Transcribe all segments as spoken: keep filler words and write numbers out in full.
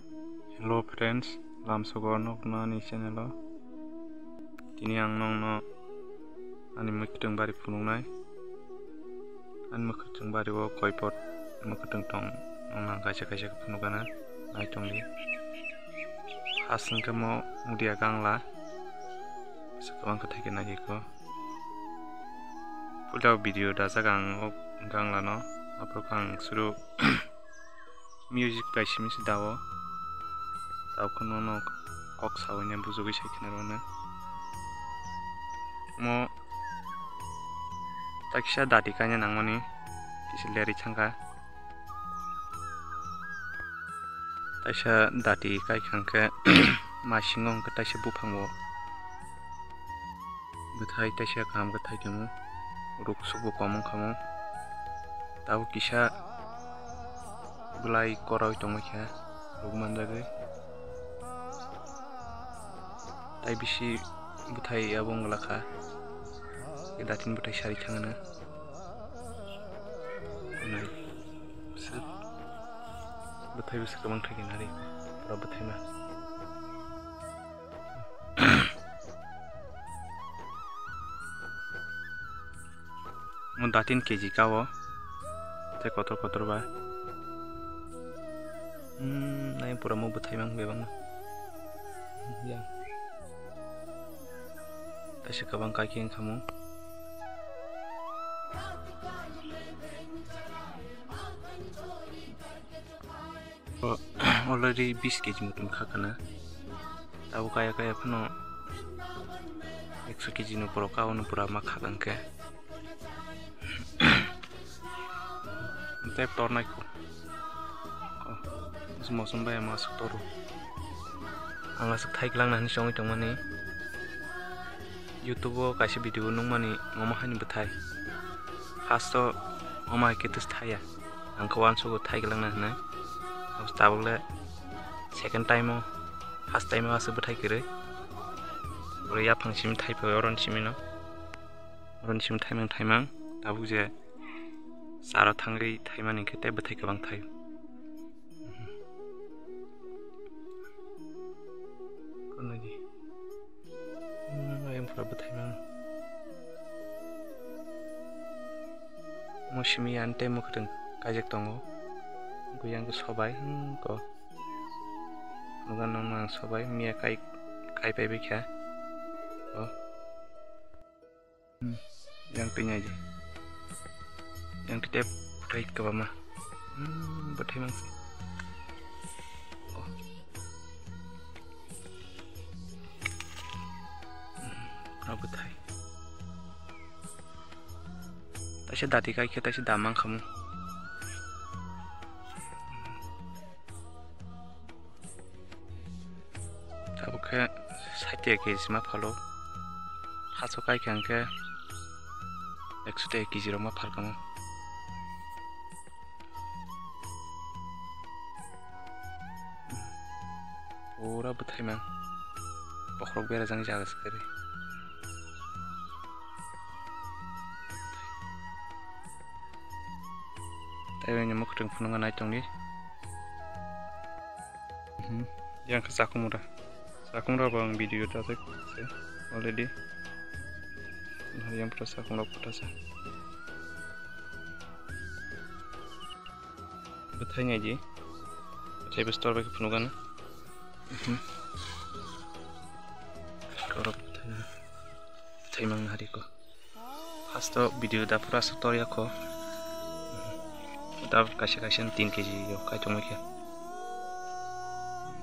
Hello friends, lamsogo nokno ani channel o. Tini ang nokno ani mwkhwtwng bari phunuknai. Ani mwkhwtwng bari o koipot mwkhwtwng tong, nokno kaisa kaisa khe phunukgana, nai tongdi. Has hwnkhe mo mudia gangla, kwbang kwthai khe nai kho. Puila video dajak ang o gangla no, aphuru khe ang suru music bai simi se dao. Tao kheno no kok sawi ne bujugwi sai khna rwno. Mo takisa dati kaina nangmani kisa lerwi thangkha. Taisa dati kai khangkhe masingo hwnkhe taisa buphango bwthai taisa kaham khe thai tongo, ruk sukbo kom wngkha mo. Tabuk kisa bwlai korai tongwi kha, ruk manjagwi. Tai bisi bwthai abo wngla kha, datini bwthai sari thangna. Bwswk bwthai bwswk kwbang thai khe nari, oro bwthai ma. Mo datin keji kao, tei kotor kotor ba. Hmm, nai pura mo bwthai mang bebak no. Ya. Kaisa kwbang kaki wngkha mo. O, already bis keji muitu kha kana. Tabuk kaya kaya phano ekso keji ni borok ka, ono pura ma kha khe. Tei tornai kho. O, mosom bai ma aswk toro. Ang aswk thai kwlangna hinwi chongwi tongmani. YouTube o kaisa video nukmani omo haini bwthai. First o omo hai khe twis thaya. Ang khe uansugo thai kwlangna hinwi. Tabuk le second time o, first time o aswk bwthai kwrwi. Oro yaphang simi thai phai, oroni simi no. Oroni simi thaimang thaimang. Tabuk je sara thangwi thaimani khe tei bwthai kwbang thai. Konodi. Hmm, ayang pura bwthai mang. Mosimi yan tei mwkhwtwng kaijak tongo. Buyang khe sobai, hmm, ko. Nugan nang mang sobai, miya kai, kai pai bikha. Ko. Hmm, yang twi nai di. Yang twi tep bwthai kwbangma. Hmm, bwthai mang se. Oh. Hmm, ah, bwthai. Taisa dati kai khe taisa damang khamu. Tabuk khe sait keji ma phalo. Haso kai khe hwnkhe ekso keji rok ma phal kamo. Pura bwthai mang. Bokhorok berajak jaga se kwrwi. Tei bini mwkhwtwng phunukna nai tongdi. Mhm. Yang khe chakhumra. Chakhumra bo ang video dajak se already. Yang pura chakhumra photo sa. Bwthai nai di. Bwthai bwstor bai khe phunukgana. Mhm. Korok bwthai na. Bwthai mang nari ko. First o video da pura sutor ya ko. Da kaisa kaisa tin keji yo kai tongwi khe.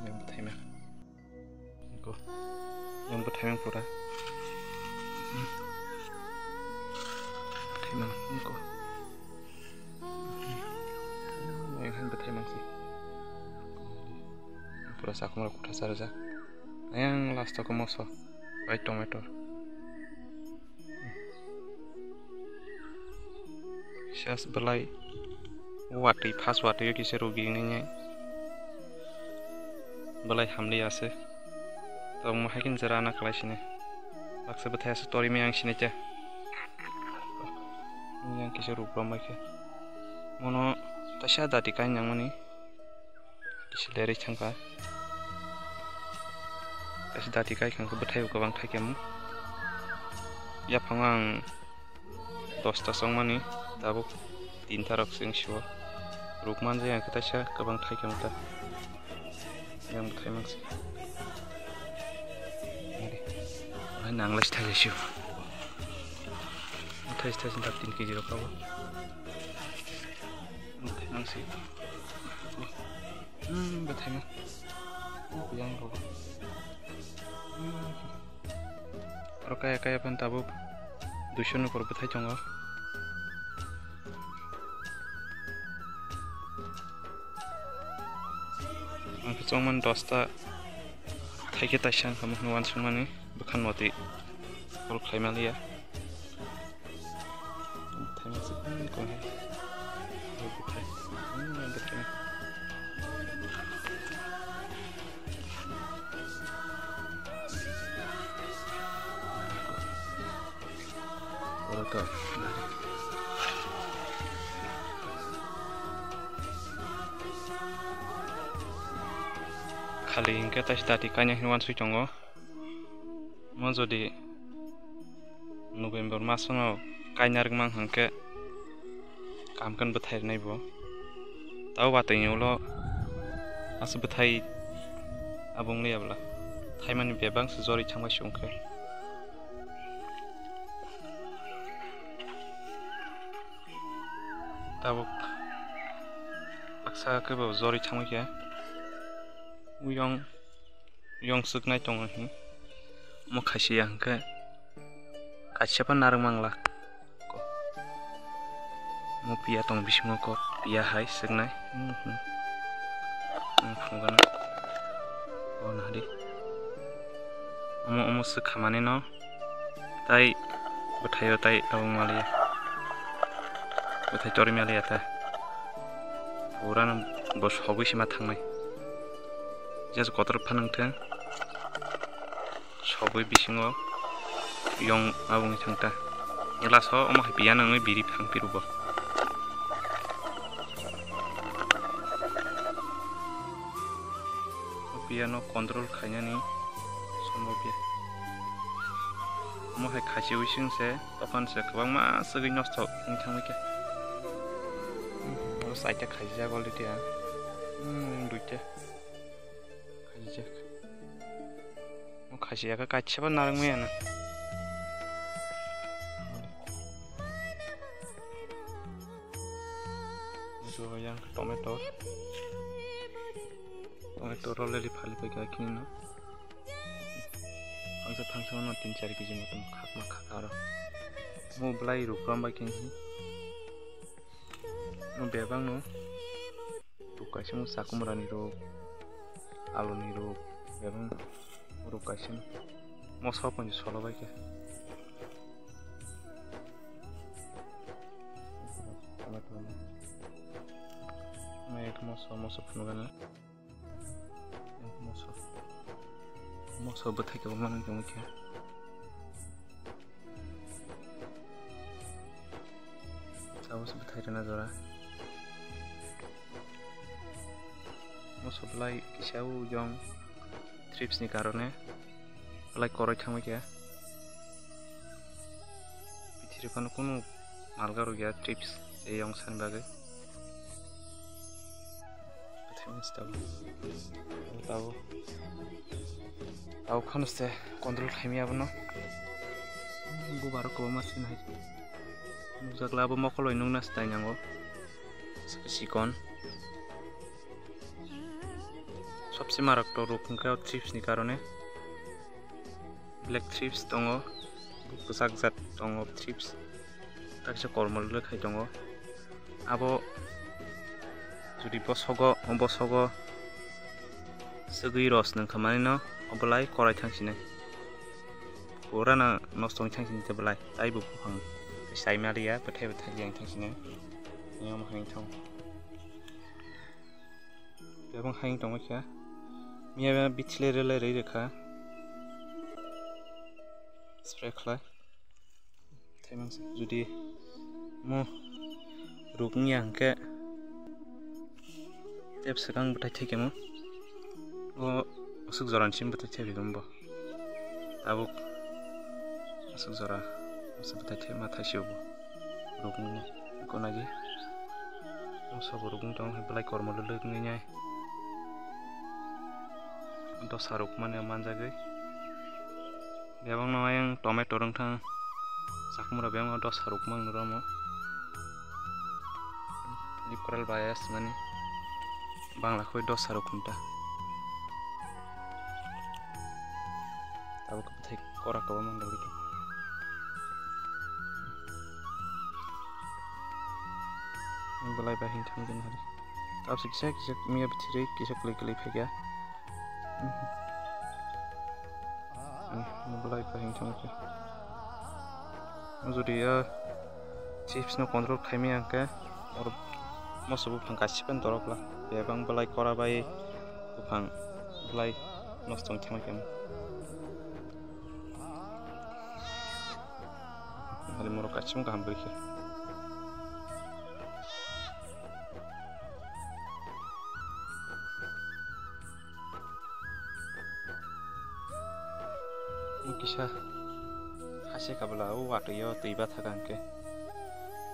Yang bwthai mang. Ko. Yang bwthai mang pura. Bwthai mang ko. Yang han bwthai mang si. Pura sakhumra kutha sarja. Yang last o ko moso. Bai tomato. Sas belai watwi, first watwi o kisa rugi nini belai hamli ase. Tamo hai khe jera na khlai sini. Baksa bwthai ase tori miyang sini cha. Yang kisa ruk rom bai khe. Mono taisa dati kain yang mani. Kisi lerwi thangkha. Kaisa dati kai khangkha bwthai bo kwbang thaikhe mo. Yaphango ang dosta chongmani tabuk tinta rok se wngsi o. Rukman jai ang khe taisa kwbang thaikhe mo ta. Yang bwthai mangsi. Hai nang lai thai si o. Thai thai sin tak tin kg rok abo. Bwthai mangsi. Hmm, bwthai ma. Yang rogo. Hmm. Aro kaya kaya phan tabuk duiso ni upor bwthai tongo. Ang khe chongmani dosta thaikhe taisa wngkha mukhung uansukmani bwkhan motwi call khlai maliya. Bwthai masa, hmm, kong hai. Bwthai. Hmm, bwthai. Oro to. Khali hinkhe taisa dati kainai hinwi uansuk tongo. Mo jodi November masono kaina rwkmang hwnkhe, kaham khe bwthai rwnai bo. Tabo watwi ni ulo aswk bwthai abo wng liya bwla. Thaimani bebak se jorwi thangbai se wngkhe. Tabuk baksa khe bo jorwi thangbai khe. Uyang Yong swknai tongo hi. Mo khaisiya hwnkhe kaisa phano narwk mangla. Mo piya tong bisingo kok piya hai swknai. Hmm, hmm. Mo phunukgana. O nahadi. Omo, omo swkha manino. Tai bwthaio tai abo maliya. Bwthai torwi maliya ta. Purano bo sogwi se ma thangnai. Just kotor phanang thung. Sogwi bisingo yong aboni thangta. Glass o omo hai piya nangwi biri phang pirubo. O piya no control khainani sombobya. Omo hai khachi wising se, tokhan se kwbangma swgwi nosto wng thangwi khe. Oro saita khachijak already ang. Hmm, duita. Khachijak. O khachi ya khe kaisa bo narwk maya na. Yang tomato. Tomato role ri phali pai kha khe no. Angsa thangsa no tin char kg motom khakma khaka aro. Mo belai rukram bai khe. Mo bebak no. Ruk kaisa mo sakumrani ruk, aluni ruk, bebak ruk kaisa no. Moso pon solo bai khe. Tomato no. Mo ek moso, moso phunugana. Ek moso. Moso bwthai khe bo manwi tongwi khe. Tabuk se bwthai rwna jora. Moso belai kisa o yong thrips ni karone belai koroi thangwi khe. Pithiri phano kunu malga rwgya thrips tei yong sani bagwi. Tabo, tabo khano se control khaimya abono. Bubar kwbangma sinai. Nukjakla abo mokol bai nukna se tainango. Sikon. Sobse marak to ruk hwnkhe o thrips ni karone. Black thrips tongo, kwchak jat tongo thrips, takisa kormo le khai tongo. Abo jodi bosogo, bosogo swgwi ros nung kha manino, obolai korai thang sinai. Pura no nosto wng thang sinai te belai, taibo buphang sai maliya, bwthai bwthai yang thang sinai. Yang hai thang. Bebak hai tongwi kha. Miya bithile rele rwi rwkha. Spray khlai. Thaimang se jodi mo ruk wngya hwnkhe Tep swkang bwthai thai kemo. O aswk jora ni simi bwthai thai bo. Tabuk aswk jora aswk bwthai thai ma thai se bo. Rukni ko nagi. O sabo rukni tong belai kormo lwlwk nai. Dosa rukmani manjagwi. Bebak no ayang tomato rwng thang. Chakmura bebak no dosa rukmang nuramo. Liberal bias mani. Bangla khoi dosa rukmta. Tabuk bwthai kora kaba manjagwi tong. Belai bahing thang din hari. Tabuk kisa kisa miya bithiri kisa kwlwi kwlwi phaikha. Belai bahing thang kha. Jodi ya chips no control khaimaya hwnkhe oro moso buphang kaisa pen dorok la. Bebak belai kora bai buphang belai nosto wng thangma khe. Hari morok kaisa kaham kwrwi khe. Kisa hase kabla o watwi o twi batha ka hwnkhe.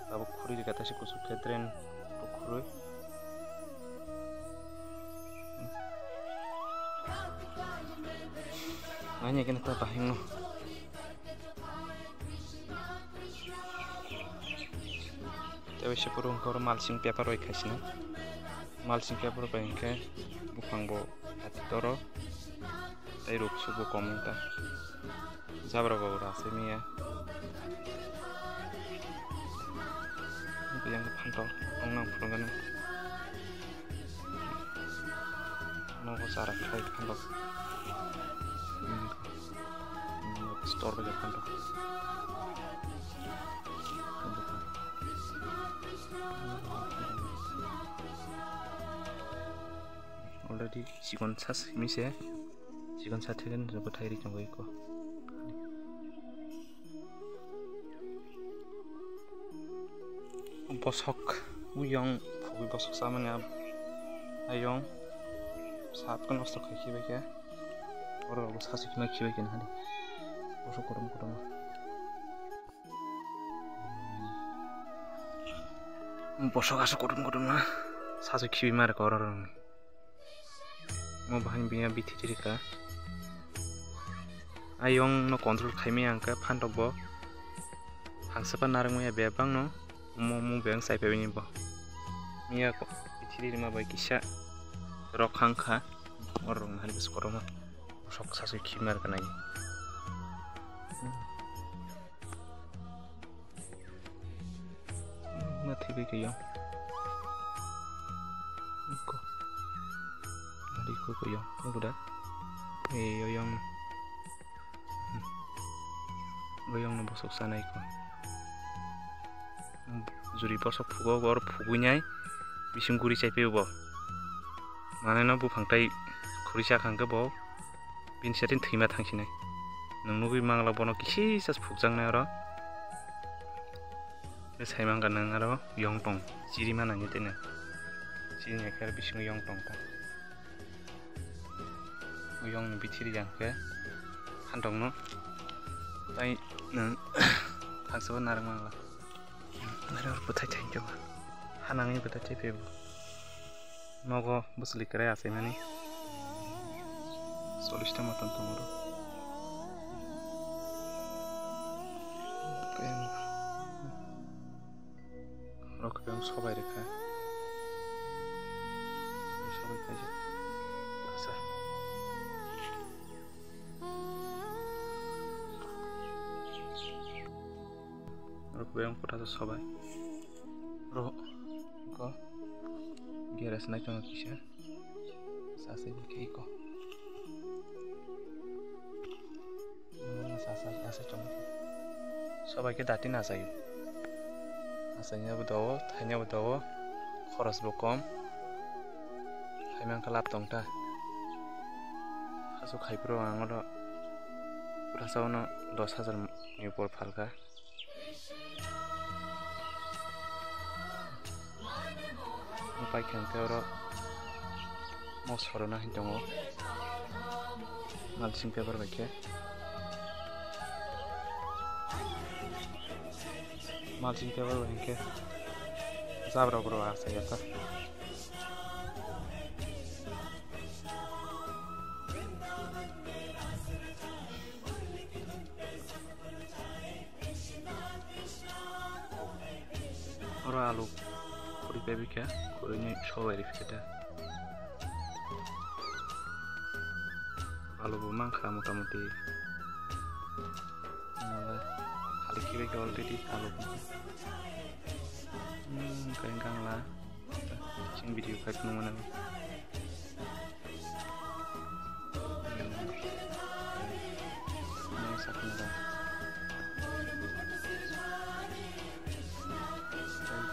Abo khuri rwkha taisa kuchuk khe drain o khurui. Ani kene ta bahing no. Tei waisa puro hwnkhe oro mulching paper bai khaisina. Mulching paper bai hwnkhe buphang bo ati toro tei ruk suk bo kom wng ta. Jabra bo rase miya. Yang phantok wng nang phunukgani. Nogo chara khlai phantok. Hmm. Hmm, store bai phantok. Already chikon sa simi se. Chikon sa thikon bwthai ri tongo iko. Bosok, uyang phugwi bosok samani ab-, ayong sat khe nosto khai khibai khe, oro bo sasu khima khibai khe nahani bosok kotom kotom. Bosok aswk kotom kotom na sasu khibi ma rwkha oro rwngni. Mo bahai biya bithi rika. Ayong no control khaimaya hwnkhe phantok bo. Hangsa pa narwk maya bebak no. Mo mo bebak sai phaibini bo. Miya ko bithi rima bai kisa rok khang kha. Oro rok nahani bwswk kotorma. Sok sasu khimar kanai. Ma thibwi khe yong. Ko. Ari ko ko yong. Ko da. E yo yong. Bo yong no bosok sanai ko. Juri bosok phugo or phugwi nai. Bising guri chai pebo. Mane no buphang tai khuri sa khang khe bo. Bini satin thwima thangsinai. Nwng nugwi mangla bono kisi sas phukjaknai oro. Tei sai mangkha nwng aro yong tong chirima nangya tei nwng. Chini khe bisingo yong tong ta. O yongni bithi rijak khe phantok no. Tai nwng thangsa o narwk mangla. Nwng aro bwthai thai khe ba. Ha nangwi bwthai thai phai bo. Nogo bwswli kwrai achaimani chollish ta motom tongo oro. Oro kwbang sobai rwkha. Sobai kaijak. Asa. Oro kwbang kwthar sobai. Oro ko geras nai tongo kisa. Sasai khe iko. Sasai asai tongo. Sobai khe dati nasaio. Asaina bo dogo, thaina bo dogo. Khoros bo kom. Khaimang khe lab tong ta. Aswk khai phuru ang oro kwthasa uno dos hajar ni upor phalkha. Paikha hwnkhe oro O sorona hin tongo. Mulching paper bai khe. Mulching paper bai khe. Jabra bro asa yata. Oro alu khuri pebikha, khuri ni sobai rikha ta. Alu bo mankha mota moti. Nale hali khibai khe already alu bo. Hmm, kain kangla. Ching video khai phunuk mano. Nang sakni ba.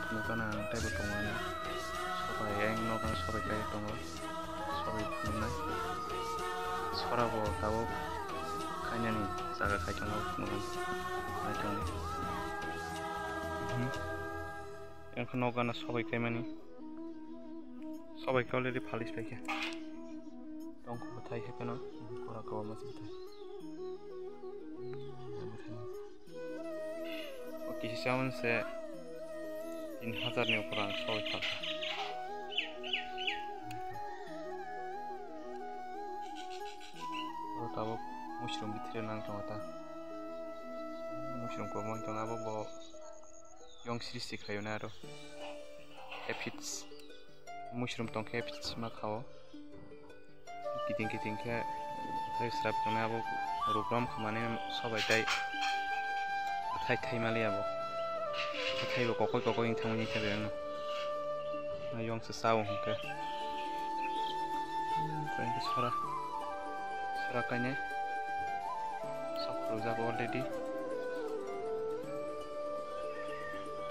Phunuk gana ang teibo tongo ani. Sobai ang nogo sobai kai tongo. Sobai phunuknai. Sora bo tabuk khainani jaga khai tongo phunuknai. Nai tongo. Ang khe nogo gana sobai kaimani. Sobai khe already phalis paikha. Tongkhu bwthai hai phano pura kwbangma se bwthai. O kisi chamani se tin hazar ni upor ang sobai phalkha. O tabuk mushroom bithre nang tongo ta. Mushroom kwbangma wng tongo abo bo. Yong sristi khlaio na aro. Aphids. Mushroom tong khe aphids ma khao. Kiting kiting khe tei srap tong abo rukrom khamani sobai tai. Thai thai mali abo. Thai bo kokoi kokoi wng thangwi khe reng. Na yong se sao hwnkhe. Kain sora. Sora kainai. Sok rujak already.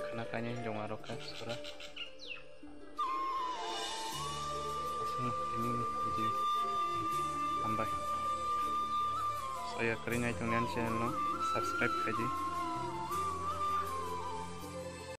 Khana kainai jong aro khe sora. Aswk no tini video. Hambai. Soya kwrwi nai tongni ani channel no subscribe khaidi.